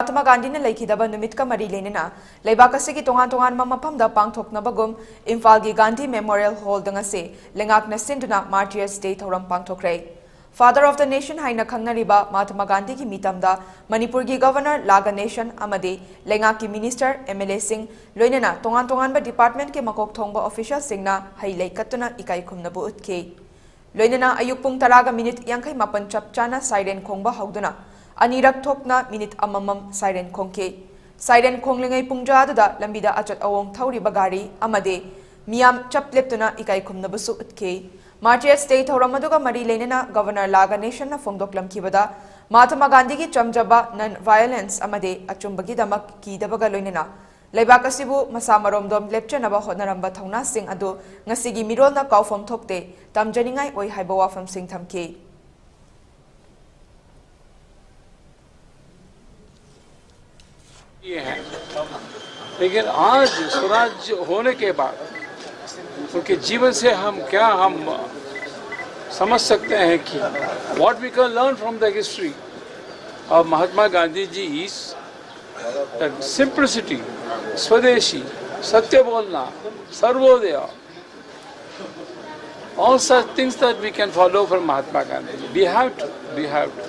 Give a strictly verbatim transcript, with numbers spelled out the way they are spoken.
ꯃꯍꯥꯇꯃꯥ ꯒꯥꯟꯙꯤꯅ ꯂꯩꯈꯤꯗꯕ ꯅꯨꯃꯤꯠꯀ ꯃꯔꯤ ꯂꯩꯅꯅ ꯂꯩꯕꯥꯛ ꯑꯁꯤꯒꯤ ꯇꯣꯉꯥꯟ ꯇꯣꯉꯥꯟꯕ ꯃꯐꯝꯗ ꯄꯥꯡꯊꯣꯛꯅꯕꯒꯨꯝ ꯏꯝꯐꯥꯜꯒꯤ ꯒꯥꯟꯙꯤ ꯃꯦꯃꯣꯔꯤꯌꯦꯜ ꯍꯣꯜꯗ ꯉꯁꯤ ꯂꯩꯉꯥꯛꯅ ꯁꯤꯟꯗꯨꯅ Martyrs' Day ꯊꯧꯔꯝ ꯄꯥꯡꯊꯣꯛꯈ꯭ꯔꯦ꯫ Father of the Nation ꯍꯥꯏꯅ ꯈꯪꯅꯔꯤꯕ ꯃꯍꯥꯇꯃꯥ ꯒꯥꯟꯙꯤꯒꯤ ꯃꯤꯇꯝꯗ ꯃꯅꯤꯄꯨꯔꯒꯤ ꯒꯚꯔꯅꯔ ꯂꯥ ꯒꯅꯦꯁꯟ ꯑꯃꯗꯤ ꯂꯩꯉꯥꯛꯀꯤ ꯃꯤꯅꯤꯁꯇꯔ, MLAꯁꯤꯡ, ꯂꯣꯏꯅꯅ ꯇꯣꯉꯥꯟ ꯇꯣꯉꯥꯟꯕ ꯗꯤꯄꯥꯔꯠꯃꯦꯟꯠꯀꯤ ꯃꯀꯣꯛ ꯊꯣꯡꯕ ꯑꯣꯐꯤꯁꯤꯌꯦꯜꯁꯤꯡꯅ ꯍꯩ ꯂꯩ ꯀꯠꯇꯨꯅ ꯏꯀꯥꯏ ꯈꯨꯝꯅꯕ ꯎꯠꯈꯤ꯫ ꯂꯣꯏꯅꯅ ꯑꯌꯨꯛ ꯄꯨꯡ ꯇꯔꯥꯒ ꯃꯤꯅꯤꯠ ꯌꯥꯡꯈꯩ ꯃꯥꯄꯟ ꯆꯞ ꯆꯥꯅ ꯁꯥꯏꯔꯦꯟ ꯈꯣꯡꯕ ꯍꯧꯗꯨꯅ ꯑꯅꯤꯔꯛ ꯊꯣꯛꯅ ꯃꯤꯅꯤꯠ ꯑꯃꯃꯝ ꯁꯥꯏꯔꯦꯟ ꯈꯣꯡꯈꯤ꯫ ꯁꯥꯏꯔꯦꯟ ꯈꯣꯡꯂꯤꯉꯩ ꯄꯨꯡꯖꯥꯗꯨꯗ ꯂꯝꯕꯤꯗ ꯑꯆꯠ ꯑꯋꯣꯡ ꯊꯧꯔꯤꯕ ꯒꯥꯔꯤ ꯑꯃꯗꯤ ꯃꯤꯌꯥꯝ ꯆꯞ ꯂꯦꯞꯇꯨꯅ ꯏꯀꯥꯏ ꯈꯨꯝꯅꯕꯁꯨ ꯎꯠꯈꯤ꯫ Martyrs' Day ꯊꯧꯔꯝ ꯑꯗꯨꯒ ꯃꯔꯤ ꯂꯩꯅꯅ ꯒꯚꯔꯅꯔ ꯂꯥ ꯒꯅꯦꯁꯟꯅ ꯐꯣꯡꯗꯣꯛꯂꯝꯈꯤꯕꯗ, ꯃꯍꯥꯇꯃꯥ ꯒꯥꯟꯙꯤꯒꯤ ꯆꯝꯖꯕ non-violence ꯑꯃꯗꯤ ꯑꯆꯨꯝꯕꯒꯤꯗꯃꯛ ꯀꯤꯗꯕꯒ ꯂꯣꯏꯅꯅ ꯂꯩꯕꯥꯛ ꯑꯁꯤꯕꯨ ꯃꯁꯥ ꯃꯔꯣꯝꯗꯣꯝ ꯂꯦꯞꯆꯅꯕ ꯍꯣꯠꯅꯔꯝꯕ ꯊꯧꯅꯥꯁꯤꯡ ꯑꯗꯨ ꯉꯁꯤꯒꯤ ꯃꯤꯔꯣꯜꯅ ꯀꯥꯎꯐꯝ ꯊꯣꯛꯇꯦ, ꯇꯝꯖꯅꯤꯡꯉꯥꯏ ꯑꯣꯏ ꯍꯥꯏꯕ ꯋꯥꯐꯝꯁꯤꯡ ꯊꯝꯈꯤ꯫ ये है। लेकिन आज स्वराज्य होने के बाद उनके जीवन से हम क्या हम समझ सकते हैं कि what we can learn from the history of Mahatma Gandhi ji is that simplicity, स्वदेशी, सत्य बोलना, Sarvodaya, all such things that we can follow from Mahatma Gandhi. We have to, we have to.